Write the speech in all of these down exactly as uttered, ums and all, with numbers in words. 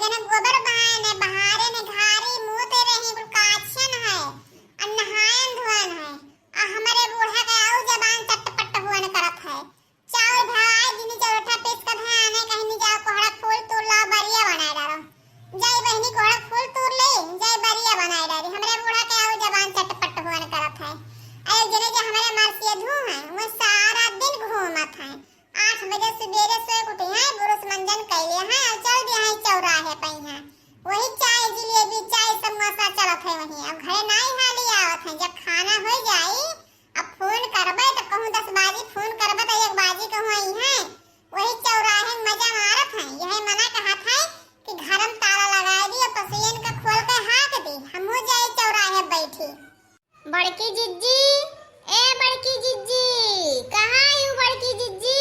जने गोबर बहाए ने, बहारे ने, घारी मूते रही, कुल काछियन है, आ नहायन धोयन है, आ हमरे बूढ़ा के आऊ जबान चटपट हुअन करत है। चाउर धवाए दिनी चौरठा पीस के धयाने, कहनी जाओ कोहड़ा फूल तूर लाओ, बरिया बनाए डारो। जाई बहिनी कोहड़ा फूल तूर ले, जाई बरिया बनाए डारी। हमरे बूढ़ा के आऊ जबान चटपट हुअन करत है। अरे जने जे हमरे मरसिया धू है, वो सारा दिन घूमत है। आठ बजे सुबेरे सोए के उठे हैं, बुरुस मंजन कैले हैं और चल दिया है चौराहे पे हैं। वही चाय जिलेबी, चाय समोसा चलत है वहीं। अब घरे नाई हाली आवत है, जब खाना हो जाई, अब फोन करबे तो कहूँ दस बाजी, फोन करबे तो एक बाजी कहूँ आई है। वही चौराहे में मजा मारत है। यह मना कहत है कि घर में ताला लगा दी और पसुयन का खोल के हाँक दी, हमहू जाए चौराहे बैठी। बड़की जिज्जी, ए बड़की जिज्जी, कहाँ आई हूँ बड़की जिज्जी?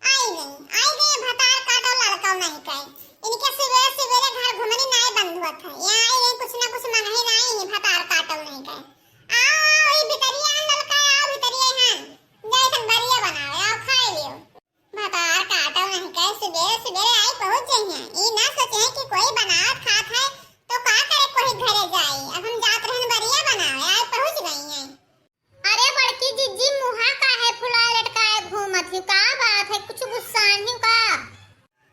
आई गई, आई गई, भतार काटो लड़कौ नहीं कहे। इनके सुबेरे सुबेरे घर घुमनी नाई बंद हुआ था। यहाँ आई गई, कुछ ना कुछ मंगही नाई है, भतार काटो नहीं कहे। आओ, आओ, ई भितरिया है ललका, आओ भितरिया है। जाए तन बरिया बनावे, आओ खाए लियो। भतार काटो नहीं कहे, सुबेरे सुबेरे आई पहुँच गई हैं। ई ना सोचे हैं कि कोई बनावत खात है, तो का करे कोई घरे जाई। अब हम जात रहन बरिया बनावे, आई पहुँच गई हैं। अरे बड़की जिज्जी, मुहा काहे फुलाए लटकाए घूमत ही? का बात है, कुछ गुस्सान ही का?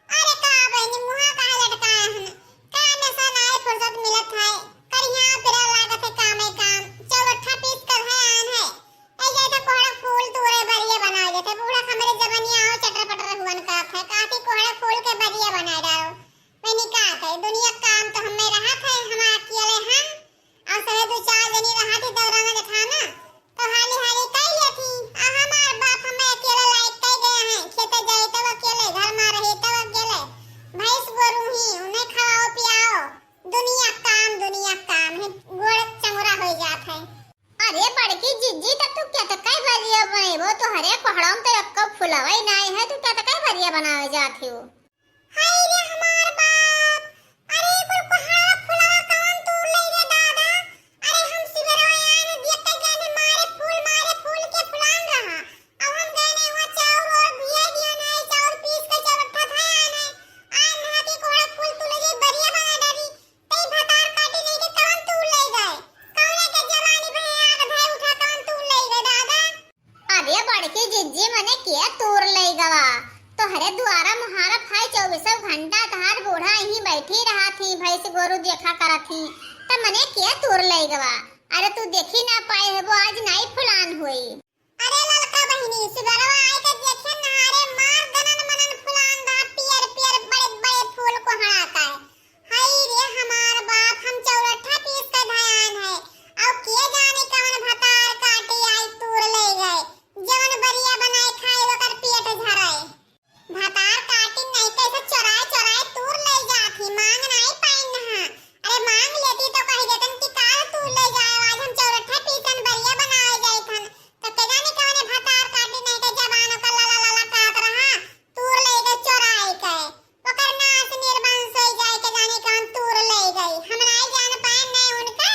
अरे का बहिनी, मुहा काहे लटकाए हन? काम में से नाई फुर्सत मिलत है, करिया फिरा लागत है कामे काम। चौरठा पीस कर है आन है। ए जाए तो कोहड़ा फूल तूरे बरिया बनाए जाते, बूढ़ा हमरे जबनिया हो चटर पटर हुअन का है, काटी कोहड़ा फूल के बरिया बनाए डालो। मैंने का कहे, दुनिया काम तो हमें रहत है, हम अकेले हैं। और सहे दो चार जनी रहा थी दौराना जेठाना, तो हाली हाली कई लेती। आ हमार बाप हमें अकेले लायक कई गए हैं, खेते जाए तब अकेले, घर में रहे तब अकेले, भैंस गोरू ही उन्हें खवाओ पियाओ। दुनिया काम, दुनिया काम है, गोड़ चंगुरा हो जात है। अरे बड़की जिज्जी, तब तू क्या तो कई बरिया बनेबो? तोहरे कोहड़ा में तो एक्को फुलवा ही नाई है, तू क्या तो कई बरिया बनावे जात हो? हाय रे हमार बाप, अरे कुल कोहड़ा फुलवा कौन तूर ले रे दादा? अरे हम सिबेरवा आए ने देख के गए ने मारे फूल, मारे फूल के फुलान रहा। अब हम गए ने हुआ चाउर और भिया दिया ने, चाउर पीस के चौरठा धया ने। आए नहा के कोहड़ा फूल तूले जाई बरिया बना डारी। तई भतार काटी नहीं के कौन तूर ले गए? कौने के जवानी भैया आग धए उठा कौन तूर ले गए दादा? अरे बड़की जिज्जी, मने के तूर लई गवा? तोहरे दुआरा मुहारा भाई चौबीसों घंटा तहार बूढ़ा यहीं बैठी रहा थी, भैंस गोरू देखा करत थी, त मने के तूर लई गवा? अरे तू देखी ना पाए है, वो आज नाई फुलान हुई। अरे ललका बहिनी, सुबेरवा आए के देखे नहारे मार गनन मनन फुलान रहा, पियर पियर बड़े बड़े फूल कोहड़ा का। हाय रे हमार बाप, हम चौरठा पीस के धयान है, और के जाने कवन भतार काटी आई तूर ले गए, जवन बरिया बनाए खाए ओकर पेट झराए। भतार काटी नहीं कैसे चोराए चोराए तूर ले जात ही, मांग नहीं पाइन हा। अरे मांग लेती तो कह देतन कि काल तूर ले जाए, आज हम चौरठा पीसन बरिया बनाए जाए थन, तो के जाने कवने भतार काटी नहीं के जबान ओकर लाला लाला कहत रहा, तूर ले गए चोराए के। ओकर नास निर्वंश होई जाए के जाने कौन तूर ले गई। हम नाई जान पाए ने उनके,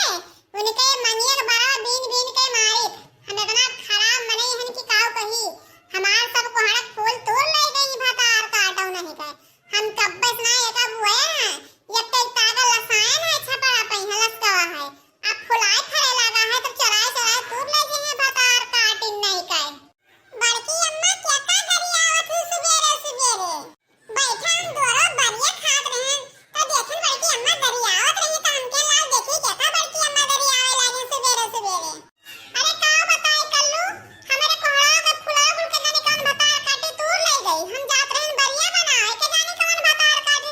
उनके मनिया के बड़ा बीन बीन के मारित। हम इतना खराब मनई हन कि काऊ कही। हमार सब कोहड़ा फूल तूर ले गई भतार काटो नहीं के। हम कब्बे से ना एका बुए हैं, एक एक तागा लसायन है छपरा पे है लसकवा है। अब फुलाए फरे लगा है तो चोराए चोराए तूर ले गई है भतार काटिन नहीं के। बड़की अम्मा केका गरियावत हूँ सुबेरे सुबेरे? बैठा हम दोनों बरिया खात रहन, तो देखन बड़की अम्मा गरियावत रही, तो हमके लाल देखी केका बड़की अम्मा गरियावे लागे सुबेरे सुबेरे। अरे का बताई कल्लू, हमरे कोहड़ा के फुला गुल के जाने कौन भतार काटी तूर ले गई। हम जात रहन बरिया बनाए के जाने कौन भतार काटी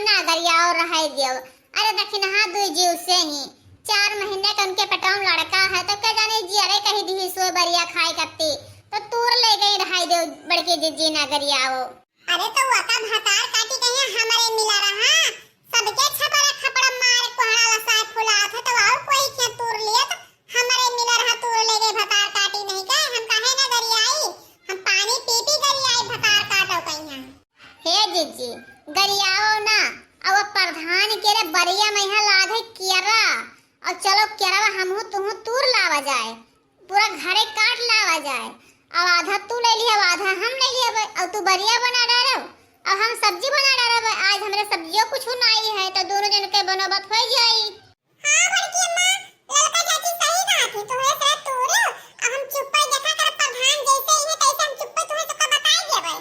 ना गरियाओ, रहाई दियो। अरे दखिनहा दुई जीव से ही, चार महीने के उनके पेटवा में लड़का है, तो के जाने जियरे कही दिही सोए बरिया खाए कत्ती, तो तूर ले गई, रहाई दियो बड़की जिज्जी, ना गरियाओ। अरे तो वका भतार काटी कहिया हमरे मिला रहा, सबके छपरा खपड़ा मार कोहड़ा लसाए फुलात है, तो और कोई क्या तूर लिए, तो हमरे मिला रहा तूर ले गए भतार काटी नहीं के, हम काहे ना गरियाई, हम पानी पी पी गरियाई भतार काटो कहिया। हे जिज्जी, गरियाओ ना, अब प्रधान के रे बरिया में यहाँ लागे कियरा, और चलो कियरवा हमहू तुहू तूर लावा जाए, पूरा घरे काट लावा जाए। अब आधा तू ले लिया, आधा हम ले लिया, और तू बरिया बना डालो, और हम सब्जी बना डालो। आज हमरे सब्जियों कुछ नाई है, तो दोनों जन के बनोबत हो जाई। हाँ बड़की अम्मा, ललका चाची सही कहा थी, तुहे से तूर, अब हम चुप्पे देखा कर प्रधान जैसे ही है तैसे हम चुप्पे तुहे सबका बताई देबै।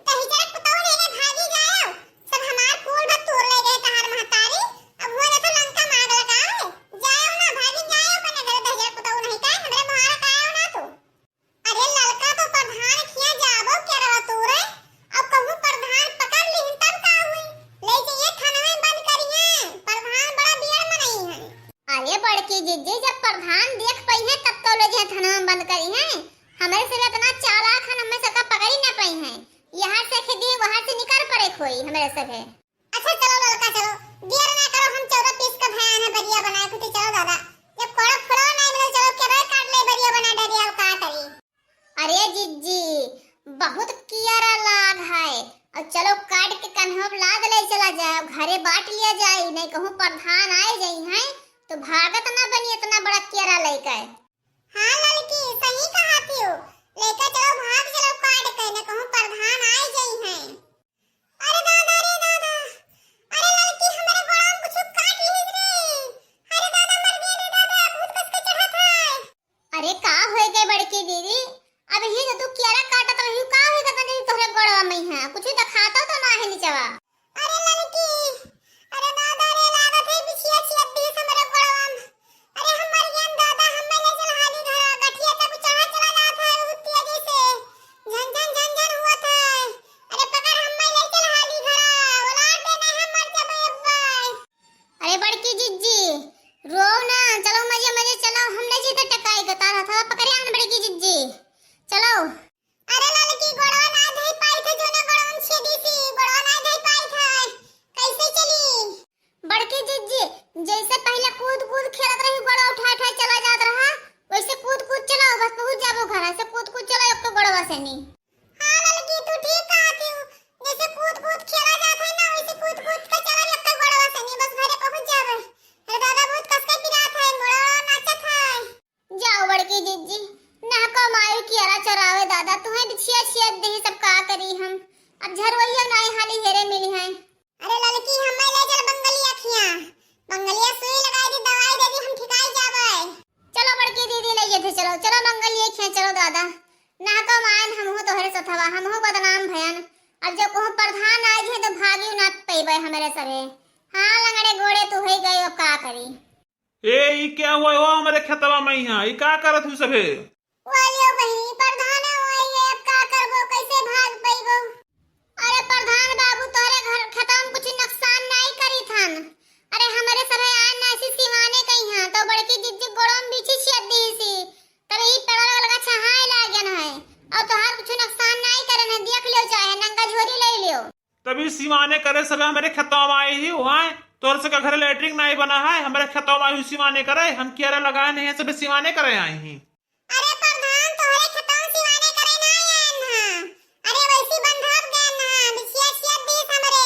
दहिजरा पुतौह लेने भागी जाओ, सब हमार फूल बा तूर ले गए तहार महतारी, अब हुआ देखो लंका मार लगा है, जाओ ना भागी जाओ अपने घरे, दहिजरा पुतौह नहीं का, हमरे मुहारा का आओ ना तू। अरे ललका तो प्रधान खिया जाबो क्या रहा तूरे, अब कहूँ प्रधान पकड़ लिहिन तब का हुई, ले जाइए थाना में बंद करिए, प्रधान बड़ा बियर मनई है। अरे बड़की जिज्जी, जब प्रधान देख पई है तब तो ले जाए थाना में बंद करी है, हमरे सब इतना चालाक हन, हमें सबका पकड़ी ना पई है। यहाँ से खेदी, वहाँ से निकर पड़े खोई हमरे सब है। अच्छा चलो ललका चलो, देर ना करो, हम चौदह पीस का भयान है बरिया बनाए खुटी, चलो दादा, जब कोड़ा फुलवा नहीं मिले चलो केरल काट ले बरिया बना डरिया का करी। अरे जिज्जी, बहुत कियारा लाग है, और चलो काट के कन्हवा पे लाद ले चला जाए, घरे बांट लिया जाए, नहीं कहूँ प्रधान आए जाई हैं तो भागत ना बनी इतना बड़ा कियारा लेके। हाँ ललकी, सही कहा थियो। लेके चलो, भाग चलो काट के, न कहूँ प्रधान आए जाई हैं। अरे दादा रे दादा, अरे ललकी हमरे गोड़वा में कुछ काट ली रे। अरे दादा मर गए रे दादा, भूत कस के चढ़त है। अरे का होए गए बड़की दीदी, अब ये जो तू कियारा काटत रही, का होए गए तनी तोहरे गोड़वा में है, कुछ तो खाता तो ना है निचवा। अरे ललकी, अरे दादा रे, लागत है बिछिया छियत दिहिस हमरे गोड़वा में। अरे हम मर गए दादा, हमें ले चल हाली घरा, गठिया तक चढ़ा चला जात है उ तेजी से, झन झन झन झन हुआ था। अरे पकड़ हमें ले चल हाली घरा, उलाट दे नहीं हम मर जाबे एक बार। अरे बड़की जिज्जी, रो ना, चलो मजे मजे चलो, हम ले जीते टकाई के तार हथवा पकड़े आन बड़की जिज्जी, चलो। अरे ललकी गोड़वा ना धई पाई थे, जोने गोड़वा में छेदी सी, गोड़वा ना धई पाई थे, कैसे चली? बड़की जिज्जी, जैसे पहले कूद कूद खेलत रही, गोड़वा उठा उठा चला जात रहा, वैसे कूद कूद चलाओ, बस पहुँच जाबो घर, ऐसे कूद कूद चलाओ, एक तो गोड़वा से नहीं। हाँ ललकी, तू ठीक कहा थी, जैसे कूद कूद खेला जात है ना, वैसे कूद कूद के चला, एक तो गोड़वा से नहीं, बस घरे पहुँच जाबे। अरे दादा, बहुत कस के पिरात है, गोड़वा नाचत है। जाओ बड़की जिज्जी, ना कमाई कियारा चरावे दादा, तुम्हें बिछिया छियत देही सब का करी हम, अब झरवैया नाई हाली हेरे मिली हैं। अरे ललकी, हमें ले चल बंगलिया खिया, बंगलिया सुई लगाई दी, दवाई दे दी, हम ठिकाई जाबे। चलो बड़की दीदी ले ये थे, चलो चलो बंगलिया खिया, चलो दादा, ना कमायन हमहू तोहरे सथवा, हमहू बदनाम भयन, अब जब कहूँ प्रधान आ गए तो भागी ना पैबे हमरे सरे। हाँ लंगड़े गोड़े तू हो गए, अब का करी। ए, ई क्या हुआ हो हमरे खेतवा में यहाँ? ई का करत हू सभे? बोलियो बहिनी, प्रधान है, वही है, अब का करबो, कैसे भाग पइबो? अरे प्रधान बाबू, तोहरे घर खेतवा में कुछ नुकसान नहीं करी थन। अरे हमरे सभे आन ना ऐसी सिवाने कही हैं, तो बड़की जिज्जी गोड़वा में बीछी छियत दी सी, तब ई पेड़वा लगा छहाए लागन है, और तोहार कुछ नुकसान नहीं करन है, देख लियो चाहे नंगा झोरी ले लियो। तभी सिवाने करे सब हमरे खेतवा में आई ही, वहाँ तोर से का घरे लेटरिन नहीं बना है, हमरे खेतवा में आई ही सिवाने करे, हम कियारा लगाए नहीं है, सब सिवाने करे आई ही। अरे प्रधान, तोहरे खेतवा में सिवाने करे ना आए ना, अरे वैसी बंधाब गए ना, बिछिया छियत दीस हमरे,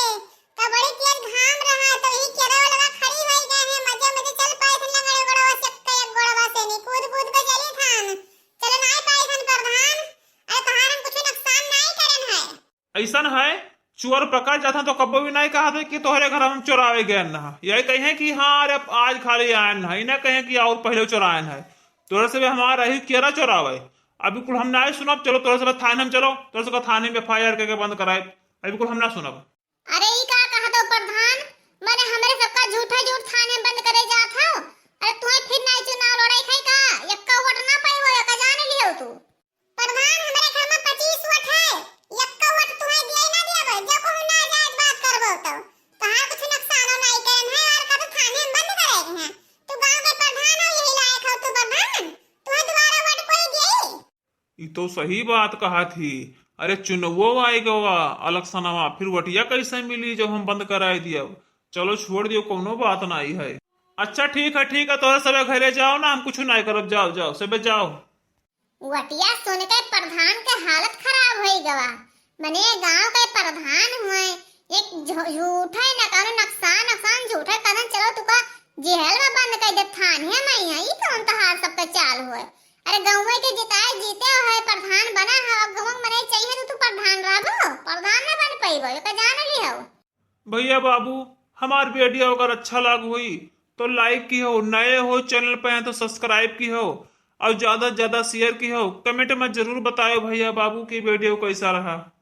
तो बड़ी तेज घाम रहा, तो यही केरवा लगा खड़ी होई गए हैं, मजे मजे चल पाए थे, लंगड़े गोड़वा से एक गोड़वा से नहीं, कूद कूद के चली थान, चल नहीं पाए थन प्रधान, अरे तोहार हम कुछ नुकसान नहीं करन है। ऐसन है, चोर पकड़ जात हैं तो कब्बो भी नहीं कहा थे कि तोहरे घर हम चोरावे गए ना। यही कहे कि हाँ, अरे आज खाली आयन है, इन्हें कहे कि और पहले चोरायन है। तोरे से भी हमारा रही केरा चोरावे। अभी कुल हम नहीं सुनब, चलो तोरे से थाने हम चलो, तोरे से थाने में एफ आई आर करके बंद कराए। अभी कुल हम ना सुनब। अरे ई का कहा दो प्रधान, माने हमरे सबका झूठा झूठ थाने में बंद करे जात हो। अरे तुम्हें फिर नहीं चुनाव लड़ाई खाई का, यक्का वोट ना पाई हो, यक्का जान लियो तू। प्रधान, हमरे घर में पच्चीस वोट है, यक्का वोट तुम्हें दिए ना दिया भाई, जो कहूँ ना जायज बात करबो तो। तोहार तो सही बात कहत ही। अरे चुनवो आइ गवा, इलेक्शनवा, फिर वटिया कैसे मिली जब हम बंद कराइ दियब? चलो छोड़ दियो, कौनो बात नाहीं है। अच्छा ठीक है, ठीक है, तोहरे सबे घरे जाओ ना, हम कुछ नाहीं करब, जाओ, जाओ, सबे जाओ। वटिया सुन के प्रधान के हालत खराब होइ गवा। मने गांव के प्रधान हुए, एक झू-, झूठे न करो नक्सान, नक्सान झूठे कदन चलो तुका जेहल में बंद कर दे थाने में ही, ई कौन तहार सबके चाल हुए? अरे गौवे के जिताए जीते हो, प्रधान बना हो, अब गौवा में मने चाहिए तो तू प्रधान रहबो, प्रधान न बन पइबो, एका जान लिहो। भइया बाबू, हमार वीडियो अगर अच्छा लाग होई तो लाइक किहो, नए हो चैनल पे हैं तो सब्सक्राइब किहो, और ज्यादा से ज्यादा शेयर किहो। कमेंट में जरूर बतायो भइया बाबू कि वीडियो कैसा रहा।